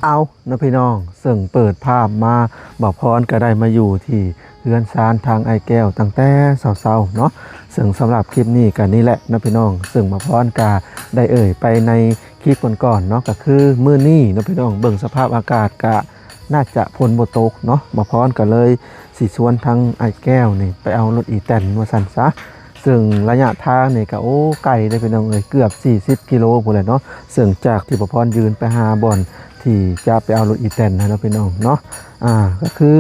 ເອົາເນາະພີ່ນ້ອງ, ເຊິ່ງເປີດພາບມາ ບ່າວພອນກໍໄດ້ມາຢູ່ທີ່ເຮືອນຊານທາງອ້າຍແກ້ວຕັ້ງແຕ່ເຊົ້າໆເນາະ. ເຊິ່ງສຳລັບຄລິບນີ້ກໍນີ້ແຫຼະເນາະພີ່ນ້ອງ, ເຊິ່ງບ່າວພອນກໍໄດ້ເອີ່ຍໄປໃນຄລິບກ່ອນໆເນາະ, ກໍຄືມື້ນີ້ເນາະພີ່ນ້ອງ, ເບິ່ງສະພາບອາກາດກໍໜ້າຈະຝົນບໍ່ຕົກເນາະ. ບ່າວພອນກໍເລີຍຊິຊວນທາງອ້າຍແກ້ວນີ້ໄປເອົາລົດອີແຕນວ່າຊັ້ນຊະ. ເຊິ່ງໄລຍະທາງນີ້ກໍ ໂອ້ ໄກເດ້ພີ່ນ້ອງເອີຍ, ເກືອບສີ່ສິບກິໂລພຸ້ນແຫຼະເນາະ. ເຊິ່ງຈາກທີ່ບ່າວພອນຢືນໄປຫາບ່ອນທີ່ຈະໄປເອົາລົດອີແຕນຫັ້ນເນາະພີ່ນ້ອງເນາະ. ອ່າ ກໍຄື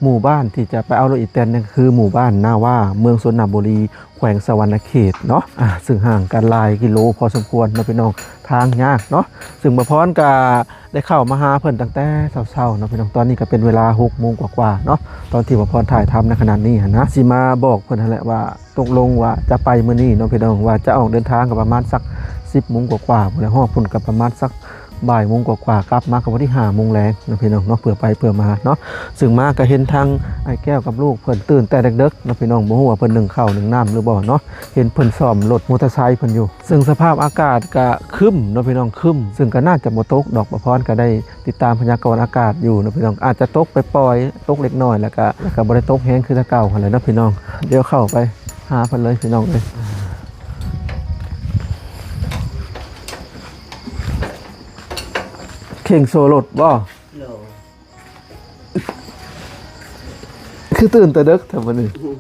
ໝູ່ບ້ານທີ່ຈະໄປເອົາລົດອີແຕນນີ້ ກໍຄືໝູ່ບ້ານນາວາ ເມືອງຊົນນະບູລີ ແຂວງສະຫວັນນະເຂດເນາະ. ອ່າ ເຊິ່ງຫ່າງກັນຫຼາຍກິໂລພໍສົມຄວນເນາະພີ່ນ້ອງ, ທາງຍາກເນາະ. ເຊິ່ງບ່າວພອນກໍ ໄດ້ເຂົ້າມາຫາເພິ່ນຕັ້ງແຕ່ເຊົ້າໆເນາະພີ່ນ້ອງ. ຕອນນີ້ກໍເປັນເວລາຫົກໂມງກວ່າໆເນາະ, ຕອນທີ່ບ່າວພອນຖ່າຍທຳໃນຂະນະນີ້ຫັ້ນນະ. ຊິມາບອກເພິ່ນຫັ້ນແຫຼະວ່າຕົກລົງວ່າຈະໄປມື້ນີ້ເນາະພີ່ນ້ອງ, ວ່າຈະອອກເດີນທາງກໍປະມານສັກສິບໂມງກວ່າໆພຸ້ນແຫຼະ, ຮອດພຸ້ນກໍປະມານສັກບ່າຍໂມງກວ່າໆ, ກັບມາກໍພໍດີຫ້າໂມງແລງເນາະພີ່ນ້ອງເນາະ, ເພື່ອໄປເພື່ອມາເນາະ. ເຊິ່ງມາກໍເຫັນທາງອ້າຍແກ້ວກັບລູກເພິ່ນຕື່ນແຕ່ເດິກໆເນາະພີ່ນ້ອງ, ບໍ່ຮູ້ວ່າເພິ່ນໜຶ້ງເຂົ້າໜຶ້ງນ້ຳຫຼືບໍ່ເນາະ. ເຫັນເພິ່ນສ້ອມລົດມໍເຕີໄຊເພິ່ນຢູ່. ເຊິ່ງສະພາບອາກາດກະຄຶ້ມເນາະພີ່ນ້ອງ, ຄຶ້ມ, ເຊິ່ງກະໜ້າຈະບໍ່ຕົກດອກ. ບ່າວພອນກະໄດ້ຕິດຕາມພະຍາກອນອາກາດຢູ່ເນາະພີ່ນ້ອງ, ອາດຈະຕົກໄປປ່ອຍໆ ຕົກເລັກນ້ອຍ ແລ້ວກະ ແລ້ວກະບໍ່ໄດ້ຕົກແຮງຄືແຕ່ເກົ່າຫັ້ນແຫຼະເນາະພີ່ນ້ອງ. ດຽວເຂົ້າໄປຫາເພິ່ນເລີຍພີ່ນ້ອງເອີຍ. ເຄັ່ງໂຊລົດບໍ່? ໂດຍ. ຄືຕື່ນແຕ່ເດິກແທ້ມື້ນີ້? ອື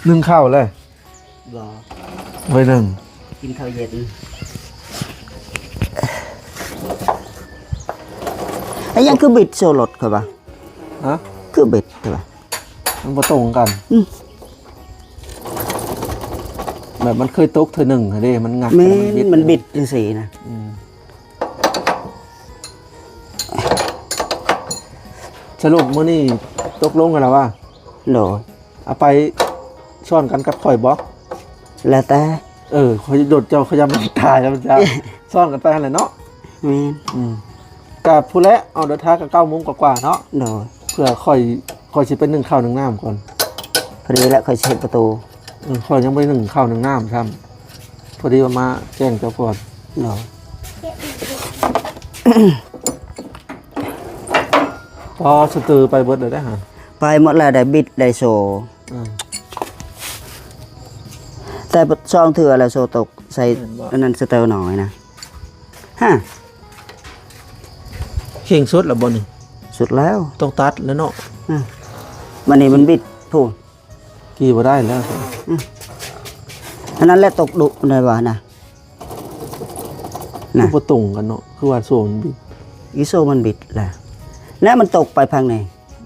ໜຶ້ງເຂົ້າແລ້ວ? ບໍ່ ບໍ່ໄດ້ໜຶ້ງ. ກິນເຂົ້າເຢັນ. ອີຫຍັງຄືບິດໂຊລົດຂ້ອຍວ່າ? ຮະ? ຄືບິດຂ້ອຍວ່າ? ມັນບໍ່ຕົງກັນ. ອື ແບບມັນເຄີຍຕົກເທື່ອໜຶ່ງຫັ້ນເດ້, ມັນງັດ ແມ່ນ ແລ້ວມັນບິດ ມັນບິດຈັ່ງຊີ້ນະ. ອື ສະຫຼຸບມື້ນີ້ຕົກລົງກັນແລ້ວວ່າ? ໂດຍ. ເອົາໄປຊ້ອນກັນກັບຂ້ອຍບໍ່? ແລ້ວແຕ່. ເອີ ຂ້ອຍໂດດເຈົ້າ ຂ້ອຍຢ້ານມັນຕາຍແລ້ວມັນຈະຊ້ອນກັນໄປຫັ້ນແຫຼະເນາະ. ແມ່ນ. ອື ກະພຸ້ນແຫຼະ ອອກເດີນທາງກະເກົ້າໂມງກວ່າໆເນາະ. ໂດຍ. ເພື່ອຂ້ອຍ ຂ້ອຍຊິໄປໜຶ້ງເຂົ້າໜຶ້ງນ້ຳກ່ອນ. ພໍດີແຫຼະ ຂ້ອຍຊິເຮັດປະຕູ. ເອີ ຂ້ອຍຍັງບໍ່ໄດ້ໜຶ້ງເຂົ້າໜຶ້ງນ້ຳຊ້ຳ, ພໍດີວ່າມາແຈ້ງເຈົ້າກ່ອນເນາະ. ພໍສະເຕີໄປເບິດແລ້ວເດ້ຫະ? ໄປໝົດແລ້ວ, ໄດ້ບິດໄດ້ໂຊ. ອື ແຕ່ສອງເທື່ອແລ້ວໂຊຕົກໃສ່ ແມ່ນບໍ່? ອັນນັ້ນສະເຕີນ້ອຍນະ. ຮະ ເຄັ່ງສຸດແລ້ວບໍ່ນີ້? ສຸດແລ້ວ. ຕ້ອງຕັດແລ້ວເນາະ. ອື ບັດນີ້ມັນບິດພຸ້ນ. ກີ່ບໍ່ໄດ້ແລ້ວ. ອື ອັນນັ້ນແຫຼະຕົກດຸໄດ້ວ່ານະ. ນະ ຄືບໍ່ຕົງກັນເນາະ, ຄືວ່າໂຊມັນບິດ. ອີໂຊມັນບິດແຫຼະ. ແລ້ວມັນຕົກໄປພັງນີ້.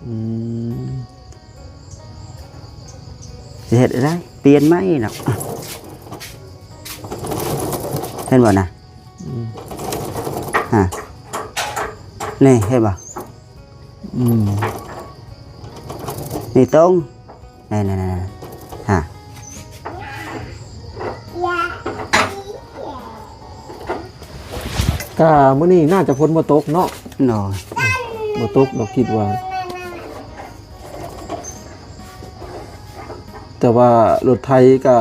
ອືມ ຊິເຮັດໄດ້ ປ່ຽນໃໝ່ເນາະ. ເຫັນບໍ່ນະ? ອືມ ຮະ ນີ້ເຫັນບໍ່? ອືມ ນີ້ຕົງ. ແນ່ໆໆ ຮະ ກະມື້ນີ້ໜ້າຈະຝົນບໍ່ຕົກເນາະ. ໂດຍ. ບໍ່ຕົກດອກ ຄິດວ່າ. ແຕ່ວ່າລົດໄຖກະ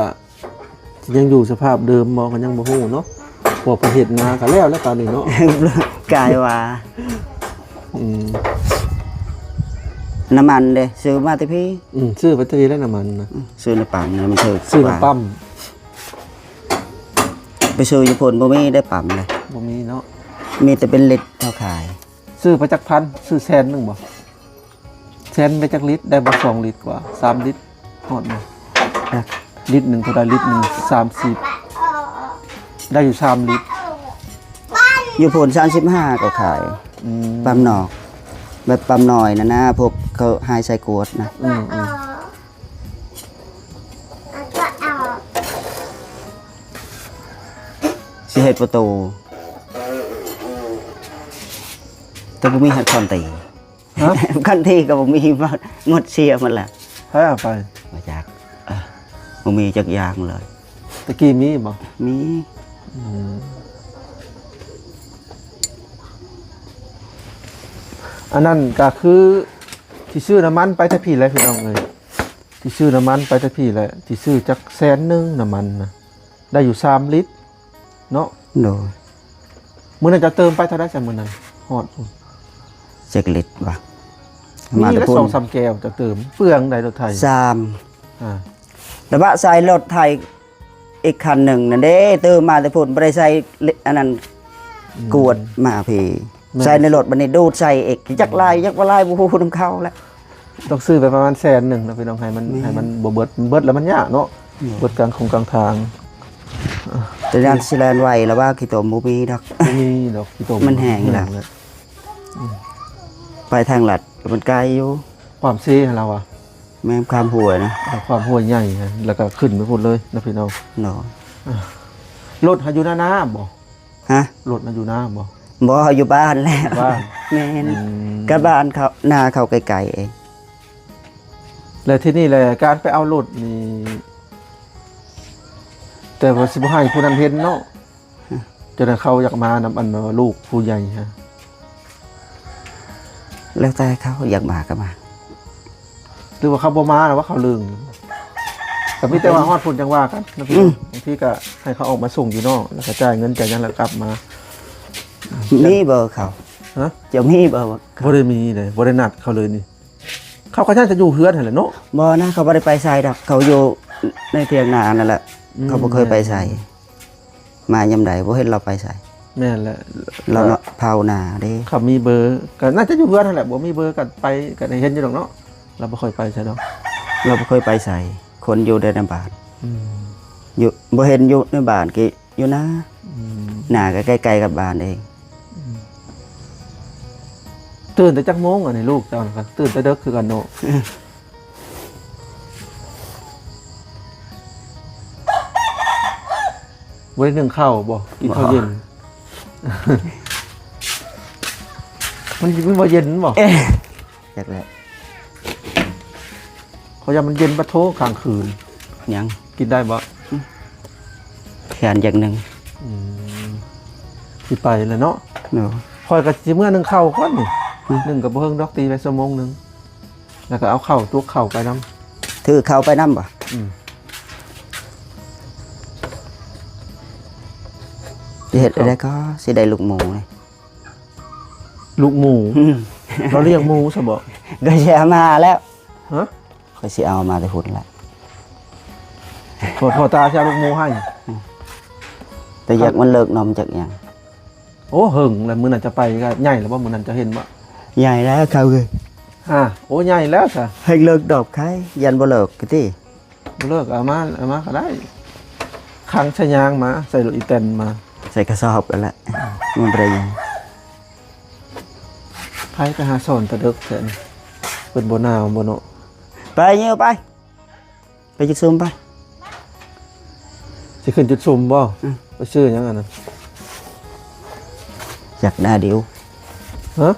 ຍັງຢູ່ສະພາບເດີມບໍ່ ກໍຍັງບໍ່ຮູ້ເນາະ, ເພາະວ່າເພິ່ນເຮັດນາກໍແລ້ວແລ້ວຕອນນີ້ເນາະ. ກາຍວ່າ ອືມ ນ້ຳມັນເດ້ ຊື້ມາແຕ່ພີ້. ອືມ ຊື້ມາແຕ່ພີ້ແລ້ວນ້ຳມັນນະ. ອືມ ຊື້ໃນປ້ຳນະ ມັນຖືກ ຊື້ໃນປ້ຳ. ໄປຊື້ຢູ່ພຸ້ນບໍ່ມີໄດ້ປ້ຳເລີຍ. ບໍ່ມີເນາະ. ມີແຕ່ເປັນລິດເຮົາຂາຍ. ຊື້ໄປຈັກພັນ? ຊື້ແສນໜຶ່ງບໍ່? ແສນໄປຈັກລິດ? ໄດ້ບໍ່ສອງລິດກວ່າ ສາມລິດ ຮອດບໍ່? ຮະ ລິດໜຶ່ງເທົ່າໃດ? ລິດໜຶ່ງສາມສິບ ໄດ້ຢູ່ສາມລິດ. ຢູ່ພຸ້ນສາມສິບຫ້າກໍຂາຍ. ອືມ ປ້ຳນອກ ແບບປ້ຳນ້ອຍນະນະ ພວກເຂົາໃຫ້ໃສ່ກວດນະ. ອືມໆ ຊິເຮັດປະຕູ ແຕ່ບໍ່ມີຮອດຄອນຕີ. ຮະ? ຄັນທີ່ກໍບໍ່ມີ ໝົດ ໝົດເສຍໝົດແລ້ວ. ໃຜເອົາໄປ? ບໍ່ຈັກ ເອີ ບໍ່ມີຈັກຢ່າງເລີຍ. ແຕ່ກີ້ມີບໍ່? ມີ. ອືມ ອັນນັ້ນກໍຄືຊິຊື້ນ້ຳມັນໄປແຕ່ພີ້ແຫຼະ ພີ່ນ້ອງເອີຍ, ຊິຊື້ນ້ຳມັນໄປແຕ່ພີ້ແຫຼະ, ຊິຊື້ຈັກແສນໜຶ່ງນ້ຳມັນນະ. ໄດ້ຢູ່ສາມລິດເນາະ. ໂດຍ. ມື້ນັ້ນເຈົ້າເຕີມໄປເທົ່າໃດຊັ້ນມື້ນັ້ນ? ຮອດພຸ້ນ ຈັກລິດວະ ມີແຕ່ພຸ້ນ ສອງສາມແກ້ວ ຈະເຕີມເປືອງໃດ ລົດໄຖ ສາມ ອ່າ ແລ້ວບາດໃສ່ລົດໄຖອີກຄັນໜຶ່ງນັ້ນເດ້ ເຕີມມາແຕ່ພຸ້ນ ບໍ່ໄດ້ໃສ່ອັນນັ້ນ ອືມ ກວດມາພີ້ ແມ່ນ ໃສ່ໃນລົດ ບັດນີ້ດູດໃສ່ອີກ ຈັກຫຼາຍ ອືມ ຈັກບໍ່ຫຼາຍ ບໍ່ຮູ້ນຳເຂົາແຫຼະ. ຕ້ອງຊື້ໄປປະມານແສນໜຶ່ງເນາະພີ່ນ້ອງ ໃຫ້ມັນ ແມ່ນ ໃຫ້ມັນບໍ່ເບິດ ເບິດແລ້ວມັນຍາກເນາະ ແມ່ນ ເບິດກາງຄົງກາງທາງ. ແຕ່ຢ້ານຊິແລ່ນໄວລະວ່າ ຂີ້ຕົມບໍ່ມີດອກ ບໍ່ມີດອກ ຂີ້ຕົມ ມັນແຫ້ງແລ້ວ ອືມ ໄປທາງລັດມັນໄກຢູ່ ຄວາມເຊຫັ້ນລະວ່າ ແມ່ນຄວາມຫ້ວຍນະ ຄວາມຫ້ວຍໃຫຍ່ ແລ້ວກໍຂຶ້ນໄປພຸ້ນເລີຍນະພີ່ນ້ອງເນາະ. ລົດຫາຢູ່ນານາບໍ່? ຮະ? ລົດນະຢູ່ນາບໍ່? ບໍ່ ຢູ່ບ້ານແຫຼະ ຢູ່ບ້ານ ແມ່ນ ອືມ ກັບບ້ານເຂົາ ນາເຂົາໃກ້ໆເອງ. ແລະທີ່ນີ້ແຫຼະ ການໄປເອົາລົດນີ້ ແຕ່ວ່າຊິບໍ່ໃຫ້ຜູ້ນັ້ນເຫັນເນາະ ຮະ ຈະໄດ້ເຂົາຢາກມານຳ ອັນວ່າລູກຜູ້ໃຫຍ່ຮະ ແລ້ວແຕ່ເຂົາຢາກມາກໍມາ ຫຼືວ່າເຂົາບໍ່ມາ ຫຼືວ່າເຂົາລຶ້ງ ກໍມີແຕ່ວ່າຮອດພຸ້ນຈັ່ງວ່າກັນເນາະ ອືມ ບາງທີກໍໃຫ້ເຂົາອອກມາສົ່ງຢູ່ນອກ ແລ້ວກໍຈ່າຍເງິນຈ່າຍຫຍັງ ແລ້ວກັບມາ. ມີເບີເຂົາ? ຮະ? ເຈົ້າມີເບີເຂົາ? ບໍ່ໄດ້ມີເດ້ ບໍ່ໄດ້ນັດເຂົາເລີຍນີ້ ເຂົາກໍຢ້ານຈະຢູ່ເຮືອນຫັ້ນແຫຼະເນາະ. ບໍ່ນະ ເຂົາບໍ່ໄດ້ໄປໃສດອກ ເຂົາຢູ່ໃນຖຽງນານັ້ນແຫຼະ ອືມ ເຂົາບໍ່ເຄີຍໄປໃສ ມາຍາມໃດບໍ່ເຫັນລາວໄປໃສ. ແມ່ນແຫຼະ ລາວເນາະ ເຜົານາເດ້ ຄັນມີເບີ ກໍໜ້າຈະຢູ່ເຮືອນຫັ້ນແຫຼະ ບໍ່ມີເບີກໍໄປ ກໍໄດ້ເຫັນຢູ່ດອກເນາະ ລາວບໍ່ຄ່ອຍໄປໃສດອກ ລາວບໍ່ຄ່ອຍໄປໃສ ຄົນຢູ່ແຕ່ໃນບ້ານ ອືມ ຢູ່ ບໍ່ເຫັນຢູ່ໃນບ້ານ ກໍຢູ່ນາ ອືມ ນາກໍໃກ້ໆກັບບ້ານເອງ. ອືມ ຕື່ນແຕ່ຈັກໂມງອັນນີ້ລູກເຈົ້ານະ? ຕື່ນແຕ່ເດິກຄືກັນເນາະ. ບໍ່ໄດ້ໜຶ້ງເຂົ້າບໍ່? ກິນເຂົ້າເຢັນ ບໍ່ ມັນ ມັນບໍ່ເຢັນບໍ່? ເອີ ຈັກແຫຼະ ເຂົາຢ້ານມັນເຢັນປະໂທກາງຄືນ. ຫຍັງ? ກິນໄດ້ບໍ່? ອືມ ແຂນຢ່າງໜຶ່ງ. ອືມ ຊິໄປແລ້ວເນາະ. ໂດຍ ຂ້ອຍກໍຊິເມືອໜຶ້ງເຂົ້າກ່ອນນີ້. ອືມ ໜຶ້ງກໍບໍ່ເຮິງດອກ ຕີໄປຊົ່ວໂມງໜຶ່ງ ແລ້ວກໍເອົາເຂົ້າ ຕຸກເຂົ້າໄປນຳ. ຖືເຂົ້າໄປນຳບໍ່? ອືມ ຊິເຮັດແນວໃດກໍຊິໄດ້ລູກໝູນີ້? ລູກໝູ? ອືມ ລາວລ້ຽງໝູຊະບໍ່? ກໍຊິເອົາມາແລ້ວ. ຮະ? ຂ້ອຍຊິເອົາມາແຕ່ພຸ້ນແຫຼະ. ພໍ່ ພໍ່ຕາຊິເອົາລູກໝູໃຫ້? ອືມ ແຕ່ຢາກມັນເລີກນົມຈັກຫຍັງ. ໂອ້ ເຫິງແລ້ວ ມື້ນັ້ນຈະໄປກໍໃຫຍ່ແລ້ວບໍ່? ມື້ນັ້ນເຈົ້າເຫັນບໍ່? ໃຫຍ່ແລ້ວເຂົາເອີຍ. ຮະ? ໂອ້ ໃຫຍ່ແລ້ວຊະ ໃຫ້ເລີກດອກໄຂ່ ຢ້ານບໍ່ເລີກກະຕິ. ບໍ່ເລີກ ເອົາມາ ເອົາມາກໍໄດ້ ຂັງໃສ່ຍາງມາ ໃສ່ລົດອີແຕນມາ ໃສ່ກະສອບຫັ້ນແຫຼະ ມັນບໍ່ໄດ້ຫຍັງ. ໃຜໄປຫາສອນຕາເດິກແທ້ນີ້ ເພິ່ນບໍ່ໜາວບໍ່ເນາະ? ໄປຍິ້ວໄປ ໄປຈຸດສຸມໄປ. ຊິຂຶ້ນຈຸດສຸມບໍ່? ອືມ ໄປຊື້ຫຍັງອັນນັ້ນ? ຢາກໜ້າດິວ. ຮະ?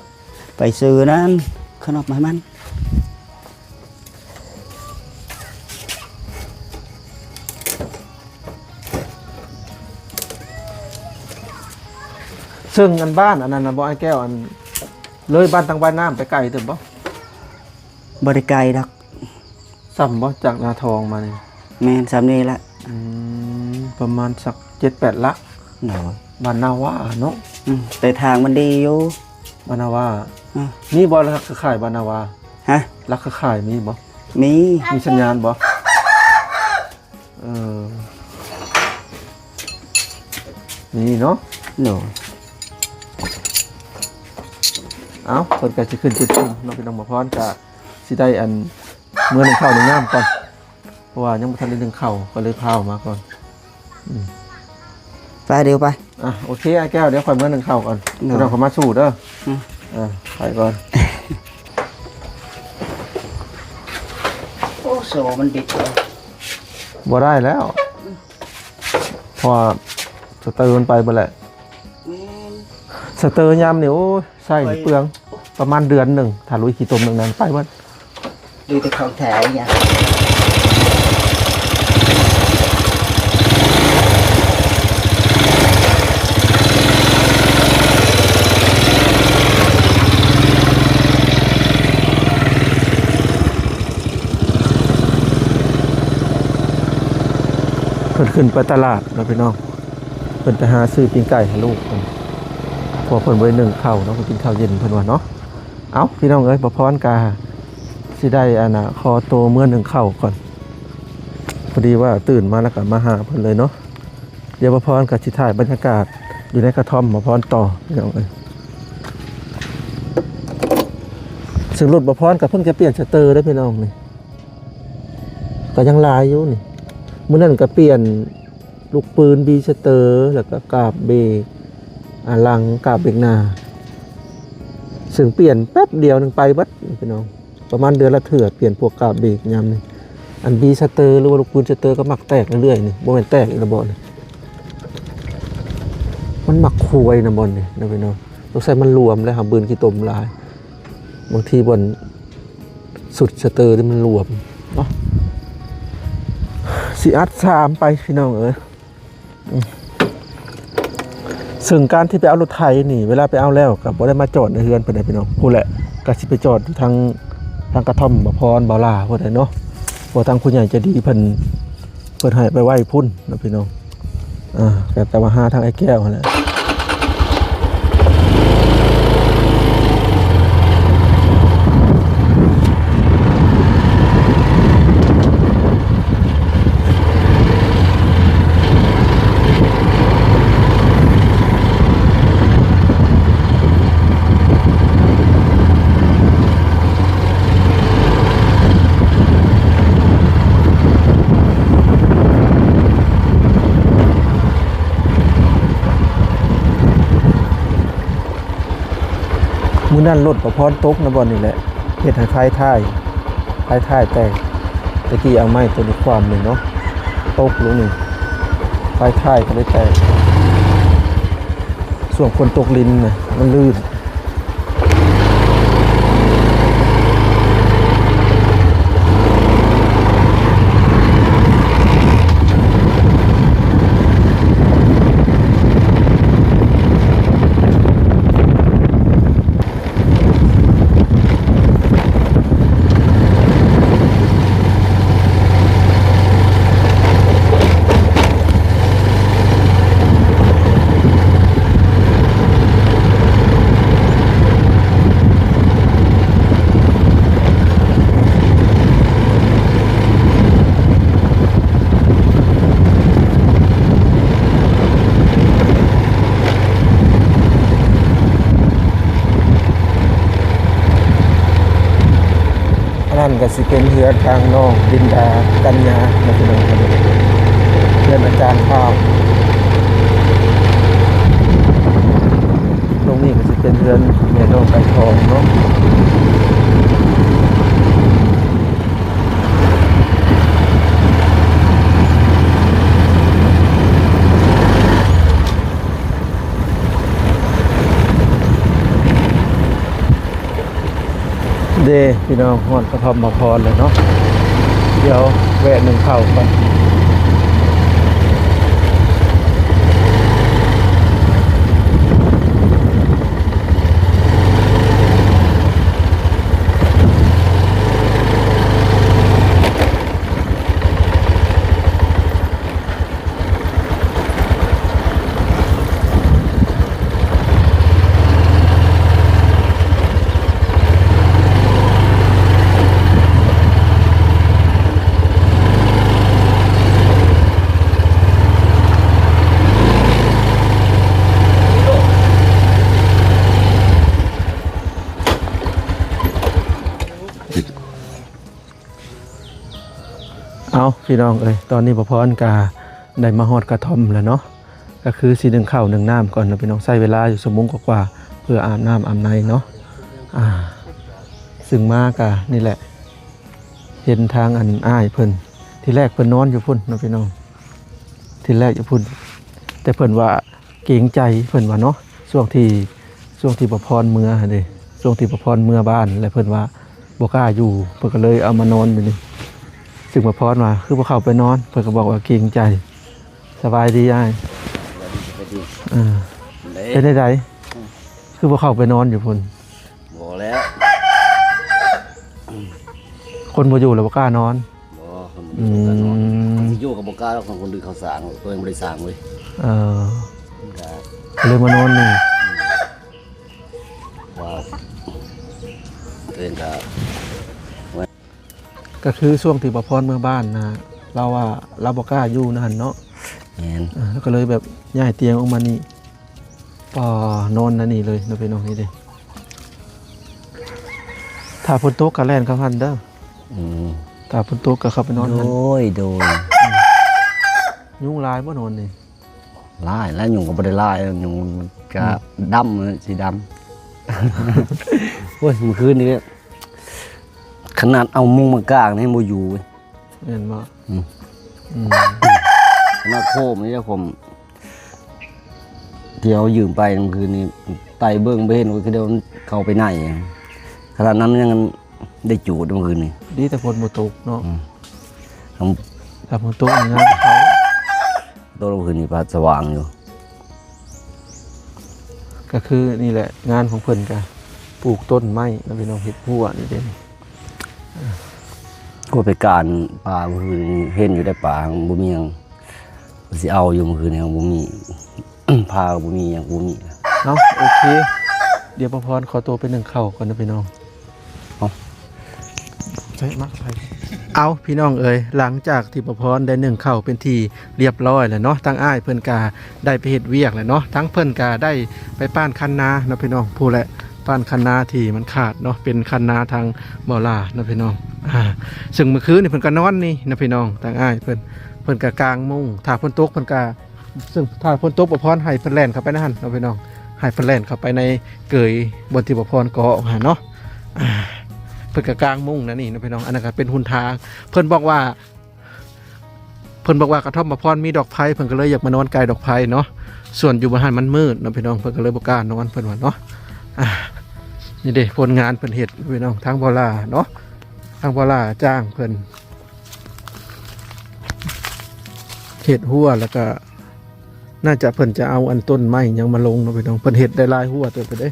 ໄປຊື້ນັ້ນ ຂະໜົມໃຫ້ມັນ. ເຊິ່ງອັນບ້ານອັນນັ້ນນະບໍ່ ອ້າຍແກ້ວ ອັນເລີຍບ້ານຕັງບ້ານນ້ຳໄປໄກເຕີບບໍ່? ບໍ່ໄດ້ໄກດອກ. ສ່ຳບໍ່ ຈາກນາທອງມານີ້? ແມ່ນ ສ່ຳນີ້ແຫຼະ. ອືມ ປະມານສັກເຈັດແປດຫຼັກ. ໂດຍ ບ້ານນາວາເນາະ. ອືມ ແຕ່ທາງມັນດີຢູ່ ບ້ານນາວາ. ອືມ ມີບໍ່ລັກເຄືອຂ່າຍບ້ານນາວາ? ຮະ? ລັກເຄືອຂ່າຍມີບໍ່? ມີ. ມີສັນຍານບໍ່? ເອີ ນີ້ເນາະ. ໂດຍ ເອົ້າ ເພິ່ນກໍຊິຂຶ້ນຈຸດສຸມເນາະ ພີ່ນ້ອງ ໝໍພອນກໍຊິໄດ້ອັນ ເມືອໜຶ້ງເຂົ້າໜຶ້ງນ້ຳກ່ອນ ເພາະວ່າຍັງບໍ່ທັນໄດ້ໜຶ້ງເຂົ້າ ກໍເລີຍພາອອກມາກ່ອນ. ອືມ ໄປ ເດີວໄປ. ອ່ະ ໂອເຄ ອ້າຍແກ້ວ ດຽວຂ້ອຍເມືອໜຶ້ງເຂົ້າກ່ອນ. ໂດຍ ພີ່ນ້ອງເຂົ້າມາສູ່ເດີ. ອືມ ເອີ ໄປກ່ອນ. ໂອ້ ໂສ້ມັນບິດເລີຍ ບໍ່ໄດ້ແລ້ວ ອືມ ເພາະວ່າສະເຕີມັນໄປເບິດແຫຼະ. ແມ່ນ ສະເຕີຍາມນີ້ ໂອ້ຍ ໃຊ້ເປືອງ ປະມານເດືອນໜຶ່ງ ຖ້າລຸຍຂີ້ຕົມໜຶ່ງນັ້ນໄປເບິດ. ມີແຕ່ຂອງແທ້ຫຍັງ ເພິ່ນຂຶ້ນໄປຕະຫຼາດເນາະ ພີ່ນ້ອງ. ເພິ່ນໄປຫາຊື້ປີ້ງໄກ່ໃຫ້ລູກເພິ່ນ. ເພາະເພິ່ນບໍ່ໄດ້ໜຶ້ງເຂົ້າເນາະ ເພິ່ນກິນເຂົ້າເຢັນເພິ່ນວ່າເນາະ. ເອົ້າ ພີ່ນ້ອງເອີຍ ບ່າວພອນກະຊິໄດ້ອັນນ່າ ຂໍໂຕເມືອໜຶ້ງເຂົ້າກ່ອນ ພໍດີວ່າຕື່ນມາແລ້ວກະມາຫາເພິ່ນເລີຍເນາະ. ດຽວບ່າວພອນກະຊິຖ່າຍບັນຍາກາດຢູ່ໃນກະທ່ອມບ່າວພອນຕໍ່ ພີ່ນ້ອງເອີຍ. ເຊິ່ງລົດບ່າວພອນກະເພິ່ງຈະປ່ຽນສະເຕີເດ້ ພີ່ນ້ອງ ນີ້ ກະຍັງຫຼາຍຢູ່ນີ້. ມື້ນັ້ນກະປ່ຽນລູກປືນ ບີສະເຕີ ແລ້ວກະກາບເບຣກ ອາ ຫຼັງ ກາບເບຣກໜ້າ ເຊິ່ງປ່ຽນແປັບດຽວໜຶ່ງໄປເບິດ ພີ່ນ້ອງ. ປະມານເດືອນລະເທື່ອປ່ຽນພວກກາບເບຣກຍາມນີ້. ອັນບີສະເຕີ ຫຼືວ່າລູກປືນສະເຕີກະມັກແຕກເລື້ອຍໆນີ້ ບໍ່ແມ່ນແຕກອີກລະບໍ່ນີ້ ມັນມັກຄວາຍນະບ່ອນນີ້ນະພີ່ນ້ອງ. ສົງໄສມັນລວມແລ້ວ ຫາບືນຂີ້ຕົມຫຼາຍ ບາງທີບ່ອນຊຸດສະເຕີນີ້ມັນລວມເນາະ. ຊິອັດສາມໄປ ພີ່ນ້ອງເອີຍ. ເຊິ່ງການທີ່ໄປເອົາລົດໄຖນີ້ ເວລາໄປເອົາແລ້ວກະບໍ່ໄດ້ມາຈອດໃນເຮືອນເພິ່ນໃດພີ່ນ້ອງ ພຸ້ນແຫຼະ ກະຊິໄປຈອດຢູ່ທາງ ທາງກະທ່ອມບ່າວພອນ ບ່າວຫຼ້າ ພຸ້ນໃດເນາະ. ເພາະທາງຜູ້ໃຫຍ່ໃຈດີເພິ່ນ ເພິ່ນໃຫ້ໄປໄວ້ພຸ້ນເນາະ ພີ່ນ້ອງ. ອາ ກະ ກະມາຫາທາງອ້າຍແກ້ວຫັ້ນແຫຼະ. ມື້ນັ້ນລົດປະພອນຕົກນະບ່ອນນີ້ແຫຼະ ເຮັດໃຫ້ໄຟທ້າຍ ໄຟທ້າຍແຕກ. ຕະກີ້ເອົາໄມ້ໂຕນີ້ຄວ່ຳນີ້ເນາະ ຕົກລົງນີ້ ໄຟທ້າຍກະເລີຍແຕກ. ຊ່ວງຝົນຕົກລິນນະ ມັນລື່ນ. ອັນນັ້ນກະຊິເປັນເຮືອນທາງນ້ອງລິນດາ ກັນຍາ ເນາະ ພີ່ນ້ອງ ເຮືອນອາຈານພາວ. ຕົງນີ້ກະຊິເປັນເຮືອນແມ່ນ້ອງໄກ່ທອງເນາະ. ເດ້ ພີ່ນ້ອງ ຮອດກະທ່ອມບ່າວພອນແລ້ວເນາະ. ດຽວແວະໜຶ້ງເຂົ້າກ່ອນ. ເອົາ ພີ່ນ້ອງເອີຍ ຕອນນີ້ບ່າວພອນກະໄດ້ມາຮອດກະທ່ອມແລ້ວເນາະ. ກະຄືຊິໜຶ້ງເຂົ້າໜຶ້ງນ້ຳກ່ອນເນາະ ພີ່ນ້ອງ. ໃຊ້ເວລາຢູ່ຊົ່ວໂມງກວ່າໆ ເພື່ອອາບນ້ຳອາບໃນເນາະ. ອາ ຊຶ່ງມາກະນີ້ແຫຼະ ເຫັນທາງອັນອ້າຍເພິ່ນ ທີແລກເພິ່ນນອນຢູ່ພຸ້ນເນາະ ພີ່ນ້ອງ. ທີແລກຢູ່ພຸ້ນ ແຕ່ເພິ່ນວ່າເກງໃຈ ເພິ່ນວ່າເນາະ. ຊ່ວງທີ່ ຊ່ວງທີ່ບ່າວພອນເມືອຫັ້ນເດ ຊ່ວງທີ່ບ່າວພອນເມືອບ້ານ ແລ້ວເພິ່ນວ່າບໍ່ກ້າຢູ່ ເພິ່ນກະເລີຍເອົາມານອນຢູ່ນີ້. ຊຶ່ງບ່າວພອນວ່າ ຄືບໍ່ເຂົ້າໄປນອນ ເພິ່ນກະບອກວ່າເກງໃຈ. ສະບາຍດີອ້າຍ. ສະບາຍດີ ສະບາຍດີ. ເອີ ເປັນໃດ? ອືມ ຄືບໍ່ເຂົ້າໄປນອນຢູ່ພຸ້ນ? ບໍ່ແລ້ວ ຄົນບໍ່ຢູ່ແລ້ວບໍ່ກ້ານອນ. ບໍ່ ຄົນບໍ່ຢູ່ບໍ່ກ້ານອນ. ອືມ ຄັນຊິຢູ່ກະບໍ່ກ້າດອກ ຄົນດຶງເຂົ້າສ້າງ ໂຕເອງບໍ່ໄດ້ສ້າງເວີຍ. ເອີ ກະເລີຍມານອນນີ້. ອືມ ວ່າຕົວເອງກໍ ກໍຄືຊ່ວງທີ່ບ່າວພອນເມືອບ້ານນະ ລາວວ່າລາວບໍ່ກ້າຢູ່ນະຫັ້ນເນາະ. ແມ່ນ. ເອີ ລາວກໍເລີຍແບບຍ້າຍຕຽງອອກມານີ້ ປາ ນອນນະນີ້ເລີຍເນາະພີ່ນ້ອງ. ນີ້ເດ້ ຖ້າຝົນຕົກກໍແລ່ນເຂົ້າຫັ້ນເດີ. ອືມ ຖ້າຝົນຕົກກໍເຂົ້າໄປນອນຫັ້ນ. ໂດຍ ໂດຍ. ອືມ ຍຸງຫຼາຍບໍ່ນອນນີ້? ຫຼາຍແລ້ວ ຍຸງກໍບໍ່ໄດ້ຫຼາຍ ຍຸງມັນກະ ອືມ ດຳ ສີດຳ. ໂອ້ຍ ມື້ຄືນນີ້ ຂະໜາດເອົາມຸ້ງມາກາງນີ້ຍັງບໍ່ຢູ່ເວີຍ. ແມ່ນບໍ່? ອືມ ອືມ ຂະໜາດໂຄມນີ້ ໂຄມທີ່ເຮົາຢືມໄປມື້ຄືນນີ້ ໄຕ່ເບິ່ງບໍ່ເຫັນ ຄືເດີມເຂົ້າໄປໃນ. ຂະໜາດນັ້ນມັນຍັງໄດ້ຈູດມື້ຄືນນີ້. ດີແຕ່ຝົນບໍ່ຕົກເນາະ. ອືມ ຖ້າຝົນຕົກນີ້ງານເຂົາ ຕົກມື້ຄືນນີ້ຟ້າສະຫວ່າງຢູ່. ກໍຄືນີ້ແຫຼະ ງານຂອງເພິ່ນກະປູກຕົ້ນໄມ້ເນາະພີ່ນ້ອງ ເຮັດຮົ້ວນີ້ເດ້. ໂອ້ ໄປການປາມື້ຄືນນີ້ ເຫັນຢູ່ໄດ໋ ປາບໍ່ມີຫຍັງ ຊິເອົາຢູ່ມື້ຄືນນີ້ ບໍ່ມີ ຜ້າກໍບໍ່ມີ ຫຍັງກໍບໍ່ມີ. ເອົາ ໂອເຄ ດຽວປ້າພອນຂໍຕົວໄປໜຶ້ງເຂົ້າກ່ອນເນາະພີ່ນ້ອງ. ເອົາ ໃສ່ໝາກໄຟ. ເອົາ ພີ່ນ້ອງເອີຍ ຫຼັງຈາກທີ່ປ້າພອນໄດ້ໜຶ້ງເຂົ້າເປັນທີ່ລຽບຮ້ອຍແລ້ວເນາະ ທາງອ້າຍເພິ່ນກະໄດ້ໄປເຮັດວຽກແລ້ວເນາະ ທາງເພິ່ນກະໄດ້ໄປປ້ານຄັນນາເນາະພີ່ນ້ອງ. ຜູ້ແຫຼະ ປ້ານຄັນນາທີ່ມັນຂາດເນາະ ເປັນຄັນນາທາງບໍ່ຫຼ້າເນາະພີ່ນ້ອງ. ອາ ເຊິ່ງມື້ຄືນນີ້ເພິ່ນກະນອນນີ້ເນາະພີ່ນ້ອງ ທາງອ້າຍເພິ່ນ ເພິ່ນກະກາງມຸ້ງ ຖ້າຝົນຕົກເພິ່ນກະ ເຊິ່ງຖ້າຝົນຕົກ ປ້າພອນໃຫ້ເພິ່ນແລ່ນເຂົ້າໄປໃນຫັ້ນເນາະພີ່ນ້ອງ ໃຫ້ເພິ່ນແລ່ນເຂົ້າໄປໃນເກີຍບ່ອນທີ່ປ້າພອນກໍ່ອອກຫັ້ນເນາະ. ອາ ເພິ່ນກໍກາງມຸ້ງນະນີ້ເນາະພີ່ນ້ອງ ອັນນັ້ນກໍເປັນຫົນທາງ. ເພິ່ນບອກວ່າ ເພິ່ນບອກວ່າກະທ່ອມປ້າພອນມີດອກໄຟ ເພິ່ນກໍເລີຍຢາກມານອນໃກ້ດອກໄຟເນາະ ສ່ວນຢູ່ບ່ອນຫັ້ນມັນມືດເນາະພີ່ນ້ອງ ເພິ່ນກໍເລີຍບໍ່ກ້ານອນ ເພິ່ນວ່າເນາະ. ອາ ນີ້ເດ້ຜົນງານເພິ່ນເຮັດພີ່ນ້ອງ ທາງບໍ່ຫຼ້າເນາະ ທາງບໍ່ຫຼ້າຈ້າງເພິ່ນ ເຮັດຮົ້ວ ແລ້ວກະໜ້າຈະເພິ່ນຈະເອົາອັນຕົ້ນໄມ້ຫຍັງມາລົງເນາະພີ່ນ້ອງ ເພິ່ນເຮັດໄດ້ຫຼາຍຮົ້ວເຕີບເດ້.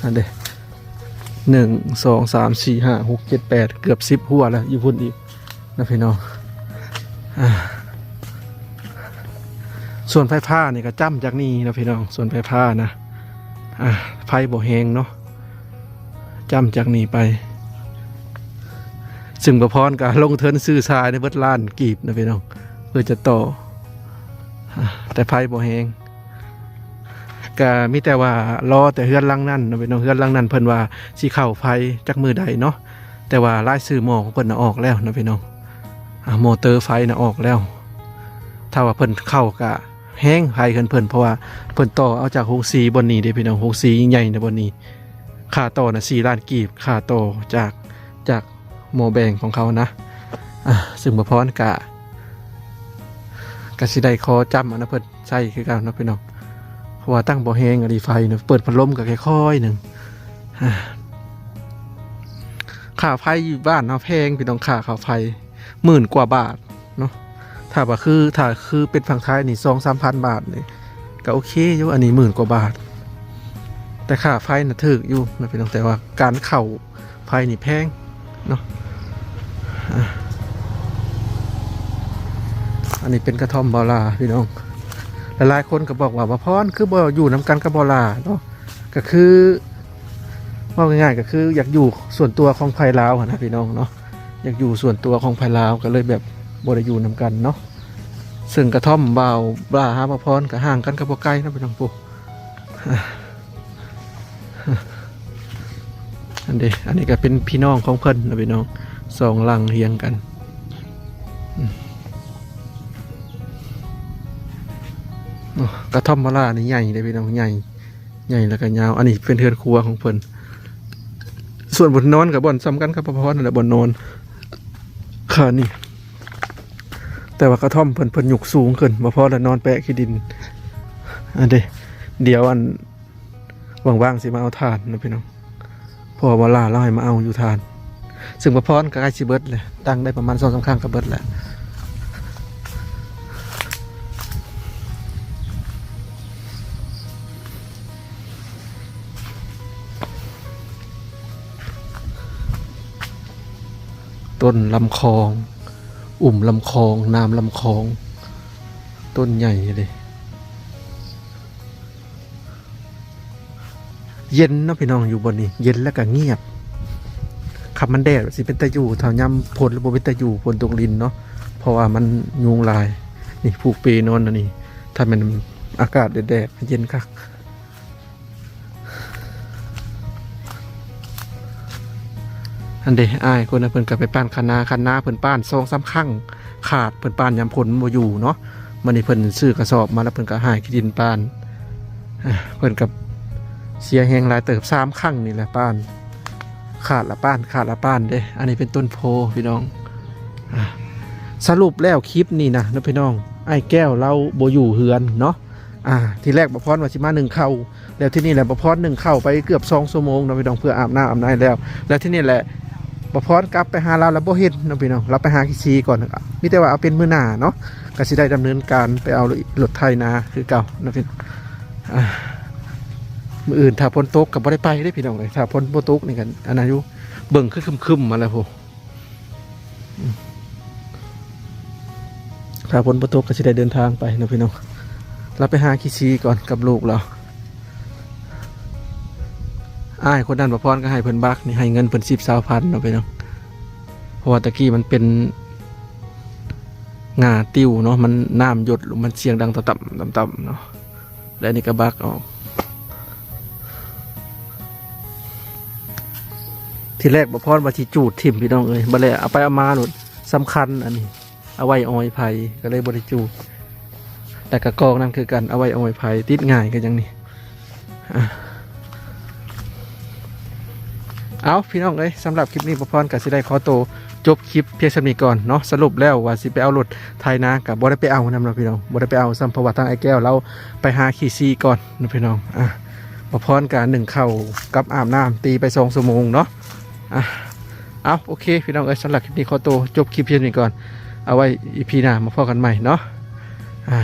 ອັນເດ້ ໜຶ່ງ ສອງ ສາມ ສີ່ ຫ້າ ຫົກ ເຈັດ ແປດ ເກືອບສິບຮົ້ວແລ້ວ ຢູ່ພຸ້ນອີກນະພີ່ນ້ອງ. ອາ ສ່ວນໄຟຟ້ານີ້ກໍຈ້ຳຈາກນີ້ນະພີ່ນ້ອງ ສ່ວນໄຟຟ້ານະ. ອາ ໄຟບໍ່ແຮງເນາະ ຈ້ຳຈາກນີ້ໄປ ເຊິ່ງປ້າພອນກໍລົງທຶນຊື້ຊາຍໃນເບິດລ້ານກີບນະພີ່ນ້ອງ ເພື່ອຈະຕໍ່ ອາ ແຕ່ໄຟບໍ່ແຮງ ກໍມີແຕ່ວ່າລໍແຕ່ເຮືອນຫຼັງນັ້ນນະພີ່ນ້ອງ ເຮືອນຫຼັງນັ້ນເພິ່ນວ່າຊິເຂົ້າໄຟຈັກມື້ໃດເນາະ ແຕ່ວ່າລາຍຊື່ໝໍຂອງເພິ່ນນະອອກແລ້ວນະພີ່ນ້ອງ ອາ ມໍເຕີໄຟນະອອກແລ້ວ ຖ້າວ່າເພິ່ນເຂົ້າກະ ແຮງໄຟເຮືອນເພິ່ນ ເພາະວ່າເພິ່ນຕໍ່ເອົາຈາກໂຮງສີບ່ອນນີ້ເດ້ພີ່ນ້ອງ ໂຮງສີໃຫຍ່ໃນບ່ອນນີ້ ຄ່າຕໍ່ນະສີ່ລ້ານກີບ ຄ່າຕໍ່ຈາກ ຈາກໝໍແບ່ງຂອງເຂົານະ. ອາ ເຊິ່ງປ້າພອນກະ ກະຊິໄດ້ຂໍຈ້ຳອັນນະເພິ່ນໃຊ້ຄືເກົ່າເນາະພີ່ນ້ອງ ເພາະວ່າຕັ້ງບໍ່ແຮງອີ່ຫຼີໄຟນະ ເປີດພັດລົມກະຄ່ອຍໆໜຶ່ງ. ອາ ຄ່າໄຟຢູ່ບ້ານເຮົາແພງພີ່ນ້ອງ ຄ່າເຂົ້າໄຟ ໝື່ນກວ່າບາດເນາະ ຖ້າວ່າຄື ຖ້າຄືເປັນຝັ່ງໄທນີ້ ສອງສາມພັນບາດນີ້ກໍໂອເຄຢູ່ ອັນນີ້ໝື່ນກວ່າບາດ ແຕ່ຄ່າໄຟນະຖືກຢູ່ນະພີ່ນ້ອງ ແຕ່ວ່າການເຂົ້າໄຟນີ້ແພງເນາະ. ອາ ອັນນີ້ເປັນກະທ່ອມບໍ່ຫຼ້າພີ່ນ້ອງ ຫຼາຍໆຄົນກໍບອກວ່າ ບ່າວພອນຄືບໍ່ຢູ່ນຳກັນກັບບໍ່ຫຼ້າເນາະ ກໍຄື ເວົ້າງ່າຍໆກໍຄືຢາກຢູ່ສ່ວນຕົວຂອງໃຜລາວຫັ້ນນະພີ່ນ້ອງເນາະ ຢາກຢູ່ສ່ວນຕົວຂອງໃຜລາວ ກໍເລີຍແບບບໍ່ໄດ້ຢູ່ນຳກັນເນາະ. ເຊິ່ງກະທ່ອມບ່າວຫຼ້າຫາບ່າວພອນກໍຫ່າງກັນກໍບໍ່ໄກເນາະພີ່ນ້ອງ ພຸ້ນ ອັນເດ ອັນນີ້ກໍເປັນພີ່ນ້ອງຂອງເພິ່ນນະພີ່ນ້ອງ ສອງຫຼັງຮຽງກັນ. ກະທ່ອມບ່າວຫຼ້ານີ້ໃຫຍ່ເດ້ພີ່ນ້ອງ ໃຫຍ່ ໃຫຍ່ແລ້ວກໍຍາວ ອັນນີ້ເປັນເຮືອນຄົວຂອງເພິ່ນ ສ່ວນບ່ອນນອນກໍບ່ອນສ່ຳກັນກັບບ່າວພອນຫັ້ນແຫຼະ ບ່ອນນອນຂ້າງນີ້ ແຕ່ວ່າກະທ່ອມເພິ່ນ ເພິ່ນຍົກສູງຂຶ້ນ ບ່າວພອນລະນອນແປະຂີ້ດິນ. ອັນເດ ດຽວອັນວ່າງໆຊິມາເອົາຖ່ານນະພີ່ນ້ອງ ເພາະວ່າບ່າວຫຼ້າລາວໃຫ້ມາເອົາຢູ່ຖ່ານ ເຊິ່ງບ່າວພອນກໍໃກ້ຊິເບິດແຫຼະ ຕັ້ງໄດ້ປະມານສອງສາມຄັ້ງກໍເບິດແຫຼະ. ຕົ້ນລຳຄອງ ອຸ້ມລຳຄອງ ນ້ຳລຳຄອງ ຕົ້ນໃຫຍ່ເດ. ເຢັນເນາະພີ່ນ້ອງ ຢູ່ບ່ອນນີ້ເຢັນແລ້ວກໍງຽບ. ຄັນມັນແດດຊິເປັນຕາຢູ່ ຖ້າຍາມຝົນລະບໍ່ເປັນຕາຢູ່ ຝົນຕົກລິນເນາະ ເພາະວ່າມັນຍຸງຫຼາຍ. ນີ້ຜູກເປນອນອັນນີ້ ຖ້າແມ່ນອາກາດແດດໆ ເຢັນຄັກ. ອັນເດ ອ້າຍຄົນນັ້ນເພິ່ນກໍໄປປ້ານຄັນນາ ຄັນນາເພິ່ນປ້ານສອງສາມຄັ້ງ ຂາດ ເພິ່ນປ້ານຍາມຝົນບໍ່ຢູ່ເນາະ. ມື້ນີ້ເພິ່ນຊື້ກະສອບມາ ແລ້ວເພິ່ນກໍຫາຍຂີ້ດິນປ້ານ. ເພິ່ນກໍເສຍແຮງຫຼາຍເຕີບ ສາມຄັ້ງນີ້ແຫຼະປ້ານ ຂາດລະປ້ານ ຂາດລະປ້ານເດ້. ອັນນີ້ເປັນຕົ້ນໂພພີ່ນ້ອງ. ສະຫຼຸບແລ້ວຄລິບນີ້ນະເນາະພີ່ນ້ອງ ອ້າຍແກ້ວລາວບໍ່ຢູ່ເຮືອນເນາະ. ອ່າ ທີແລກບ່າວພອນວ່າຊິມາໜຶ້ງເຂົ້າ ແລ້ວທີນີ້ແຫຼະບ່າວພອນໜຶ້ງເຂົ້າໄປເກືອບສອງຊົ່ວໂມງເນາະພີ່ນ້ອງ ເພື່ອອາບນ້ຳອາບໃນແລ້ວ. ແລ້ວທີນີ້ແຫຼະບ່າວພອນກັບໄປຫາລາວ ລາວບໍ່ເຫັນເນາະພີ່ນ້ອງ ລາວໄປຫາຂີ້ຊີກ່ອນ. ມີແຕ່ວ່າເອົາເປັນມື້ໜ້າເນາະ ກໍຊິໄດ້ດຳເນີນການໄປເອົາລົດໄຖນາຄືເກົ່າເນາະພີ່ນ້ອງ. ອ່າ ມື້ອື່ນຖ້າຝົນຕົກກໍບໍ່ໄດ້ໄປເດ້ພີ່ນ້ອງເອີຍ ຖ້າຝົນບໍ່ຕົກນີ້ກໍອັນນັ້ນຢູ່ ເບິ່ງຄືຄຶ້ມໆມາແລ້ວພຸ້ນ. ຖ້າຝົນບໍ່ຕົກກໍຊິໄດ້ເດີນທາງໄປເນາະພີ່ນ້ອງ. ລາວໄປຫາຂີ້ຊີກ່ອນກັບລູກລາວ. ອ້າຍຄົນນັ້ນບ່າວພອນກໍໃຫ້ເພິ່ນບັກນີ້ ໃຫ້ເງິນເພິ່ນສິບຊາວພັນເນາະພີ່ນ້ອງ ເພາະວ່າຕະກີ້ມັນເປັນງ່າຕິວເນາະ ມັນ ນ້ຳຢົດລົງ ມັນສຽງດັງຕ່ຳໆ ຕ່ຳໆເນາະ. ແລະນີ້ກໍບັກອອກ. ທີແລກບ່າວພອນວ່າຊິຈູດຖິ້ມພີ່ນ້ອງເອີຍ ບັດແລ້ວເອົາໄປເອົາມາໂລດ ສຳຄັນອັນນີ້ ເອົາໄວ້ອອຍໄຟ ກໍເລີຍບໍ່ໄດ້ຈູດ. ແລ້ວກໍກອງນັ້ນຄືກັນ ເອົາໄວ້ອອຍໄຟ ຕິດງ່າຍຄືຫຍັງນີ້. ອ່າ ເອົາພີ່ນ້ອງເອີຍ ສຳລັບຄລິບນີ້ບ່າວພອນກໍຊິໄດ້ຂໍໂຕຈົບຄລິບພຽງສ່ຳນີ້ກ່ອນເນາະ. ສະຫຼຸບແລ້ວວ່າຊິໄປເອົາລົດໄຖນາ ກໍບໍ່ໄດ້ໄປເອົານຳເນາະພີ່ນ້ອງ ບໍ່ໄດ້ໄປເອົາຊ້ຳ ເພາະວ່າທາງອ້າຍແກ້ວລາວໄປຫາຂີ້ຊີກ່ອນເນາະພີ່ນ້ອງ. ອ່າ ບ່າວພອນກໍໜຶ້ງເຂົ້າກັບອາບນ້ຳ ຕີໄປສອງຊົ່ວໂມງເນາະ. ອ່າ ເອົາ ໂອເຄພີ່ນ້ອງເອີຍ ສຳລັບຄລິບນີ້ຂໍໂຕຈົບຄລິບພຽງນີ້ກ່ອນ ເອົາໄວ້ອີພີໜ້າມາພໍ້ກັນໃໝ່ເນາະ. ອ່າ